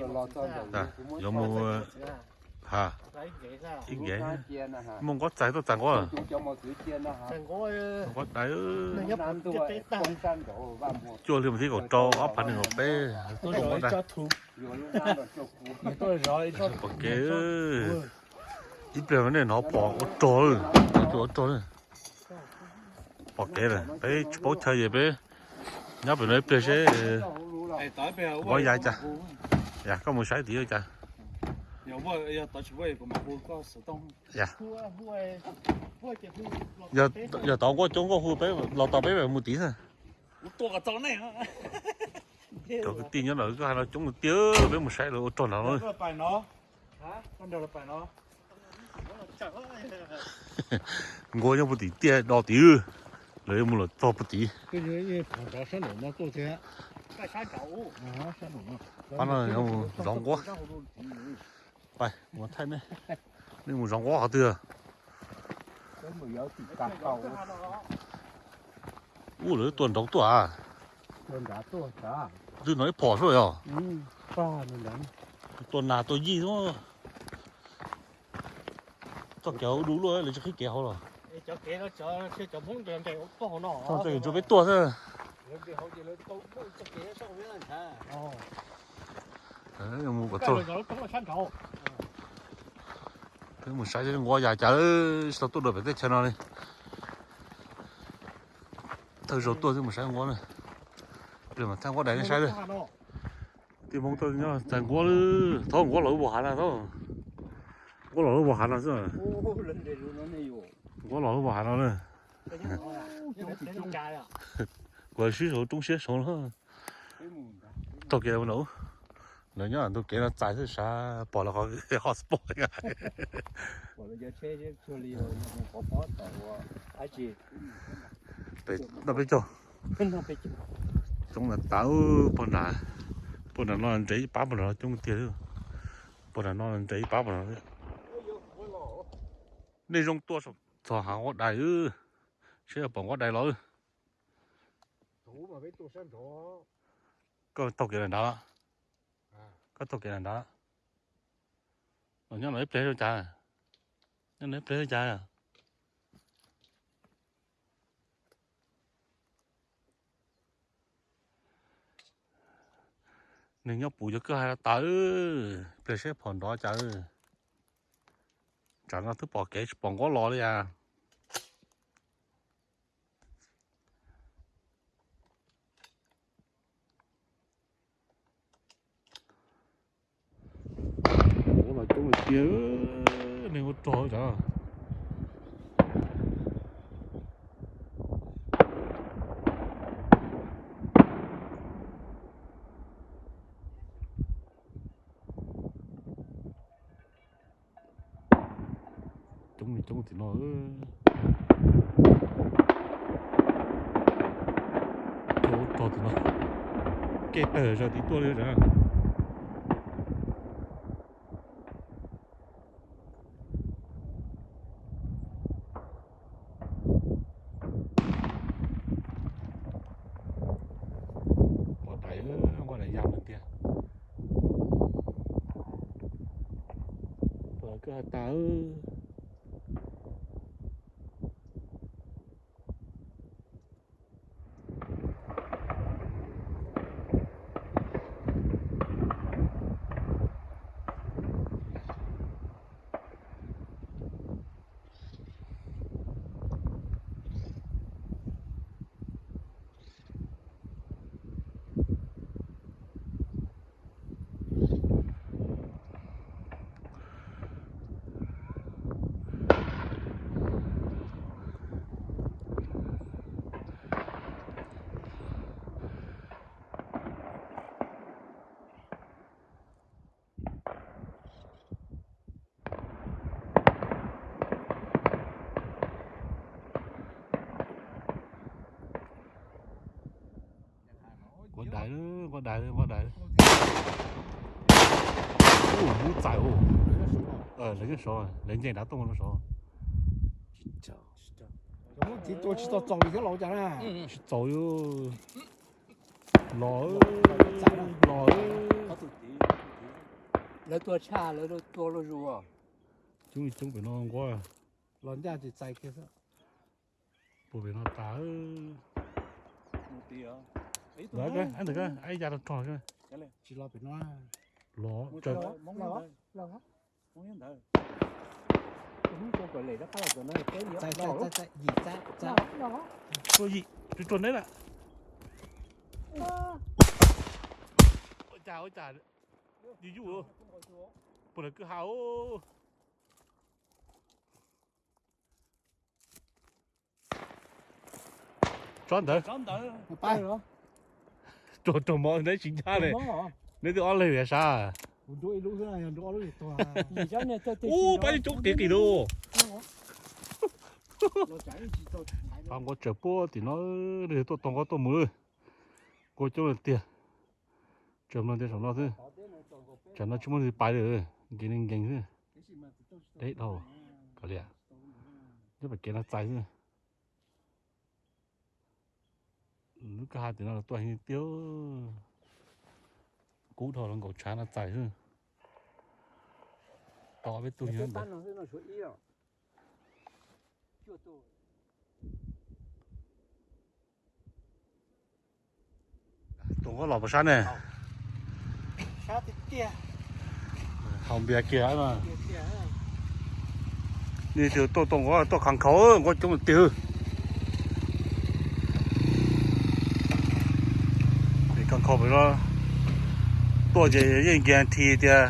Yuav mus ha ib nkev, muaj nqov txais tuaj txais nqov. Nqov dais, cuaj hli mas thiab kaum rau, ob phav nees nkaum peb. Pom kev, ib pliag nej hnov phom ua rog, ua rog. Pom kev lawm, peb tsis paub chaw ces peb nyob pem no ib pliag seb nqov ya cas. Yog koj mus saib tid cas. Yog, yog tod nquab coob nquab hu peb los tau peb mus tid xwb. Cov kwv tij nyob ntawd koj hais no coob tiag, peb mus saib lawv ua rog nrad no. Nquab nyob puag tim tiaj do tid, lawv yuav mus lawm txog puag tid. Pab no yuav mus zov nquab. Pais mus thaij nej, nej mus zov nquab qhov twg? Ub, lawv tuaj nraud tuaj a. Twb no ib phom xwb yog. Tua nas tua yij xwb. Txoj kev hauv dub luaj, lawv tsis qhib kev hauv los. Txoj kev tsuas peb tuaj xwb. Mus kom txog. Peb mus saib nquab ya cas, tsis tau tuaj dua pem teb chaws no li. Thawj zaug tuaj xwb mus saib nquab na. Pliag mas thaij nquab dais nej saib lawm. Tij Hmoob tuaj nyob txais nquab lawm, thaub nquab los lub vos hav no thaub. Nquab los lub vos hav no xwb. Nquab los lub vos hav no na. Kuv sib saud roob siab saud no. Taug kev no, lawv nyob ntug kev no txais xwb sav pom lawv qhov hotspot. Pem no peb caug. Coob tas, pog nram, pog nram no nres ib pab pog nram no coob tiag. Pog nram no nres ib pab pog nram no. Nej zoo tuaj txog hav nquab dais, seb pom nquab dais los. Koj taug kev nram nrad, koj taug kev nram nrad. Nyob no ib pliag zoo cas, nyob no ib pliag zoo cas. Neeg nyob puv cov koj hais tas, pliag seb phom nrov cas. Tsam no twb pom kev tsis pom nquab los li as. Nquab los coob tiag, neeg ua rog tas. Coob li coob tim no. Coob rog tim no. Kev tawg zog tim tuaj li. Nquab dais, nquab dais ya tiag. Pom koj has tas. Nquab dais, nquab dais, nquab dais. Ub, lub txais ub. Lawv nyob saud, lawv nce nrad tuaj no saud. Tsis txaus li thiab los cas na. Tsis txaus li. Los, los. Lawv tua tshaj, lawv tua luj zus. Coob li coob pem no nquab. Los ncaj tsis txais kiag xwb. Puag pem no tas. Ntawd, ntawd, ib ya rog rog. Tsis los pem no. Los, yim, tuaj neb lawm. Ua cas, ua cas, yuj yuj. Puag lawv kwj ha. Tsob ntawd. Tuag tuag mov neb tsis ncaj ne. Neb twb ob leeg sav. Ub, pab coob qis qis lawm. Pab nquab tsaws puag tim no, tuaj tua nquab tuaj mus. Nquab coob tiag. Tsaws mloog tias saum no xwb. Tsam no tsis muaj leej twg pais li, nkees li nkees xwb. Deb dhau. Kav liam, nyob pem kev no txais xwb. Lub kwj ha tim no los tuaj heev tiag. Kub dhau los nkaum tshav no txais xwb. Tau ob peb tug nyob ntawd. Tua nquab los puas sab ne? Haus npias kiag mas. Nej tus tuaj tua nquab tuaj khav nkhaus, nquab coob tiag. Khav nkhaus pem no tuaj ces yeej nkiag nthi tias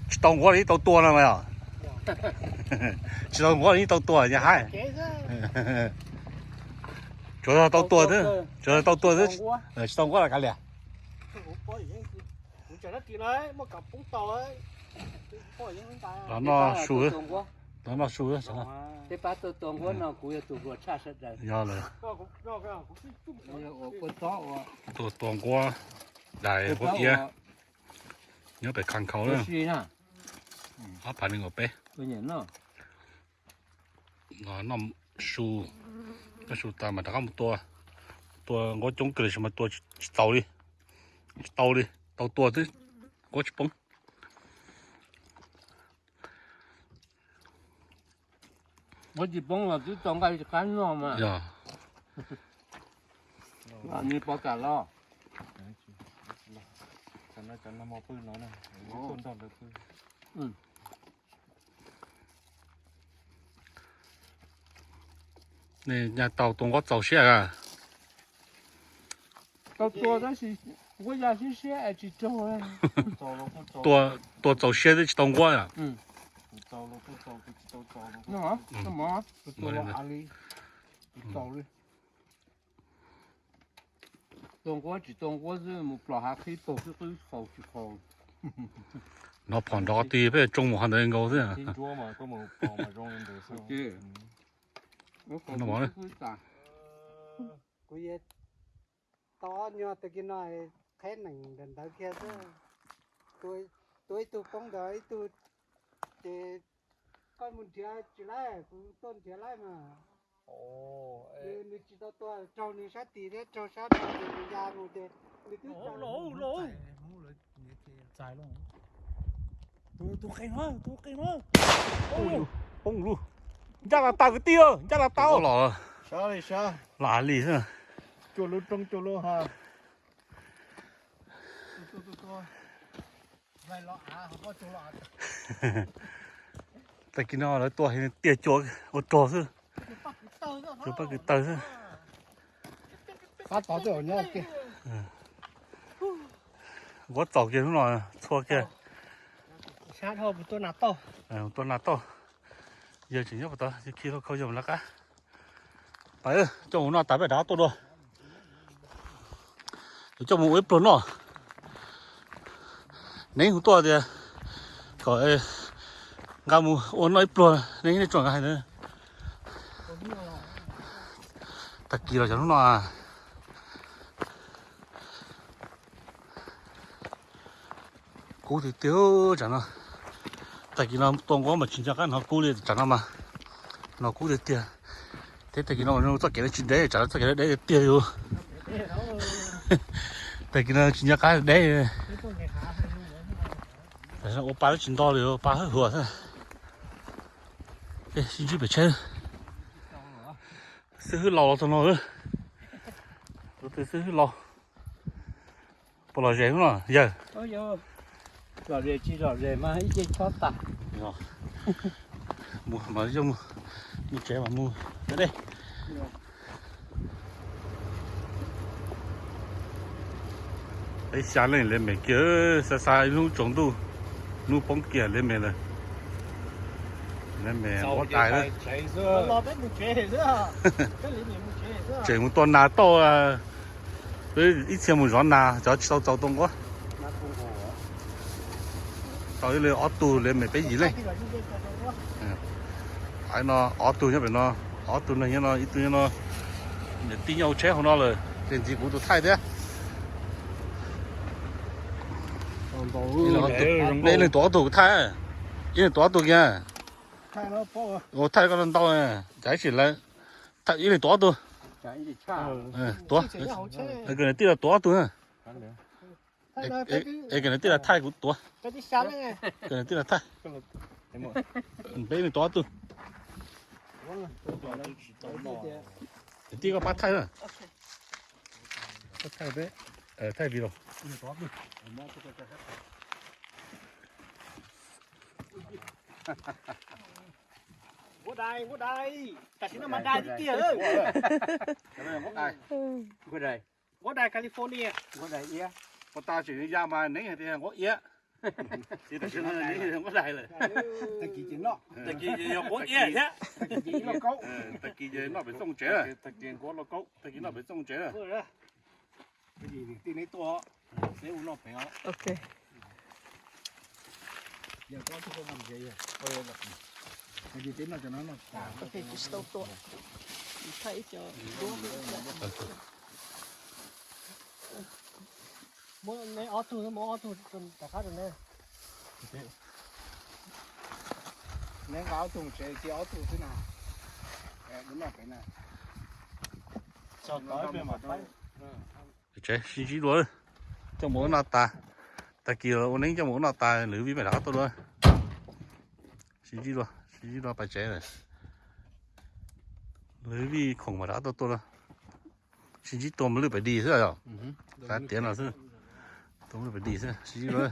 tsis tau nquab li yeej tau tua no mas yom. Tsis tau nquab li yeej tau tua nyias haib. Tsuav tau tua xwb, tsuav tau tua xwb, tsis tau nquab los kav liam. Los noj su, los noj su. Tej pab tuaj tua nquab no kuv yog tus hluas tshaj sawv daws. Yog lawm. Tuaj tua nquab, dais nquab iab, nyob pem khav nkhaus na. Ob phav nees nkaum peb. Noj su, noj su tas mas rov qab mus tua. Tua nquab coob kawg li mas tua tsis txaus li. Tsis tau li, tau tua xwb, nquab tsis poob. Nquab tsis poob los twb tau nqaij qab noj mas. Yog. Ni pov kam los. Nej nyaj tau tua nquab txaus siab a? Tau tua tab sis nquab ya siab siab es tsis raug. Tua, tua txaus siab twb tsis tau nquab a? Tua nquab tsis tau nquab xwb mus plos hav qhib paug xwb qwb qaus tsis qaus. Nov phom nrov qhov twg peb tsoo mus qhov ntawd nkaus xwb. Kuv yeej tau ob nyuag tag kis no qheb nees ntawm ntawd kiag xwb. Tua ib tug poob ntawd ib tug, ces koj mus nrhiav tsis laib, kuv tuaj nrhiav laib mas. Nws tsis tau tua, raug nws sab tid thiab raug sab no ces nws ya mus ces nws twb txais. Tus qe no, tus qe no. Poob lug. Ncaj las tas kwv tij, ncaj las tas. Los li xwb. Tag kis no lawv tua tiag cua ua rog xwb. Cua paj kwv taw xwb. Nquab txaus kiag hnub no txhua kiag. Tua nas tauj. Yawg tseem nyob puas tau, yawg khi lauj kaub yawg mus lawv qab. Pais, coj mus noj tas peb rov qab tuaj dua. Yuav coj mus ua ib pluag noj. Neb hu tuaj tias kom nqa mus ua noj ib pluag, neb tsuas nqa hais ntawd. Tag kis los cov hnub no kub tiag tiag tsam no. Tag kis no tua nquab mas tsis nco qab hnov kub li tsam no mas. Hnov kub tiag tiag. Thiab tag kis no txoj kev no tsis deb, tsam no txoj kev no deb tiag tiag li. Tag kis no tsis nco qab deb. Ua pa tsis nto li, pa hawb huam xwb. Sib ntsib pem tsheb. Xib hwb laus los txog no. Tus twg xib hwb laus? Puas lom zem no yawg? Lom zem tsis lom zem mas ib ce chob tas. Mus mas, mus tsev mas mus deb. Peb xya leej le me kiag, xa xa ib hnub tsaus ntuj, hnub poob kiag le me lawm. Le me ua dais lawm. Tseem mus tua nas tauj, ib txhia mus zov nas, cov tsis tau txaus tua nquab. Tau ib leeg ob tug le me peb yim leej. No ob tug nyob pem no, ob tug neeg nyob no, ib tug nyob no. Niam tij nyob hauv tsheb hauv no lawm, ces ntxiv kuv tus thaij thiab. Ib leeg tuav ob tug kuv thaij, ib leeg tuav ob tug kiag. Ua thaij koj ntau, cas ib sim lawv ib leeg tuav ob tug. Tuav, kws niam tij los tuav ob tug. Es kws niam tij los thaij kuv tuav. Kws niam tij los thaij. Peb ib leeg tuav ob tug. Niam tij koj pab thaij na. Thaij video. Nquab dais, nquab dais, tam sim no mas dais tiag tiag. Nquab dais California. Nquab dais iab. Puas tas tseem ya mas neeb hais tias nquab iab. Tam sim no nquab dais lawm. Tag kis ces noj. Tag kis ces yog nquab iab thiab. Tag kis ces noj pem txooj tsev. Tag kis nquab lauj kaub, tag kis noj pem txooj tsev. Tij neb tuaj, peb ua noj pem os. Muab neb ob tug, muab ob tug rov qab rau neb. Neb nqa ob tug tsev, cia ob tug xwb na. Noj pem na. Tsev sib ntsib dua, coj mus ua noj tas. Tag kis ua neeb coj mus ua noj tas, lwv vij mam rov qab tuaj dua. Sib ntsib dua, sib ntsib dua pais tsev lawm. Lwv vij khoom mam rov qab tuaj tuaj dua. Sib ntsib tua mos lwj pem dis xwb yom. Xav tiav no xwb. Tua mos lwj pem dis xwb, sib ntsib dua.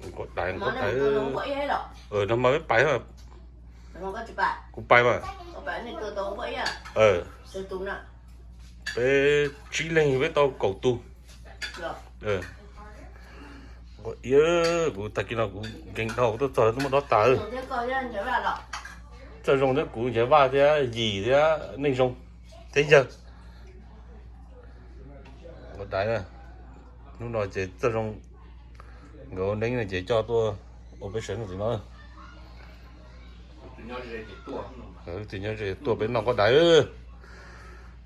Nquab dais, nquab dais. Nag hmo peb pais, kuv pais mas. Peb tsib leeg peb tau kaum tus. Nquab iab, kuv tag kis no kuv nkees dhau, kuv tuaj txog twb muab dob tas. Txawj Zoo thiab kuv Nchaiv Vaj thiab Yim thiab Neej Zoo thiab Yawg. Nquab dais, hnub no ces Txawj Zoo nkawd ua neeb no ces coj tuaj ua peb sawv no. Tus nyob ze tuaj peb noj nquab dais.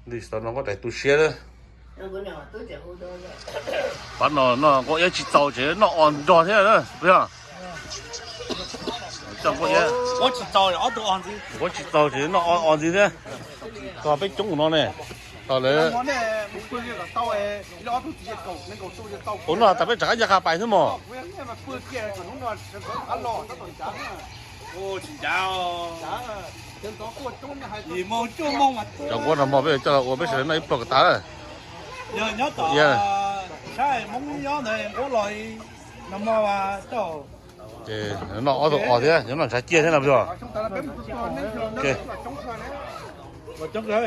Li tsis tau noj nquab dais tu siab lawm. Pab no noj nquab iab tsis txaus ces noj os nrog thiab puas yog? Nquab tsis txaus ces noj os ntxiv thiab. Tog peb coob no ne. Tog lawv ua noj tas peb rov qab ncaj qha pais xwb mog. Cov nquab nag hmo peb coj los ua peb sawv daws noj ib pluag kom tas. Nquab iab. Ces noj ob tug os thiab, noj ntshav ciaj thiab no. Nquab dais,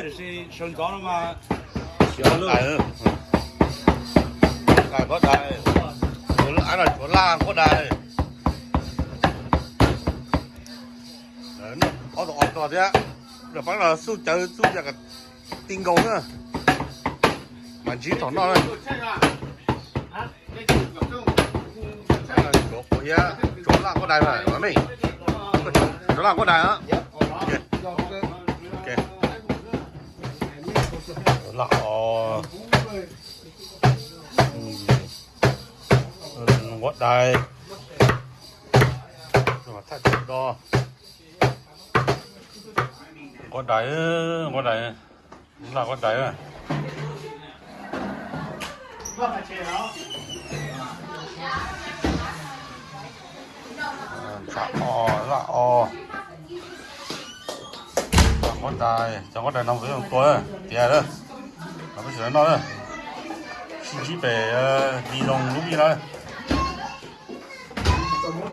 nquab dais, tus laj no tsuav laj nquab dais. Ob tug os nrog thiab, pab no xub cawv xub yam kom ti nkaus na, mas ntsib thaum noj na. Tsuav laj nquab dais mas mej, tsuav laj nquab dais. Laj os, nquab dais, thaij do, nquab dais, nquab dais, laj nquab dais. Tsam o, laj o. Cov nqaub rais, cov nqaub rais no kuv yuav tua tiav lawm, los peb sawv daws noj na. Sib ntsib pem Di Zoo lub vij na.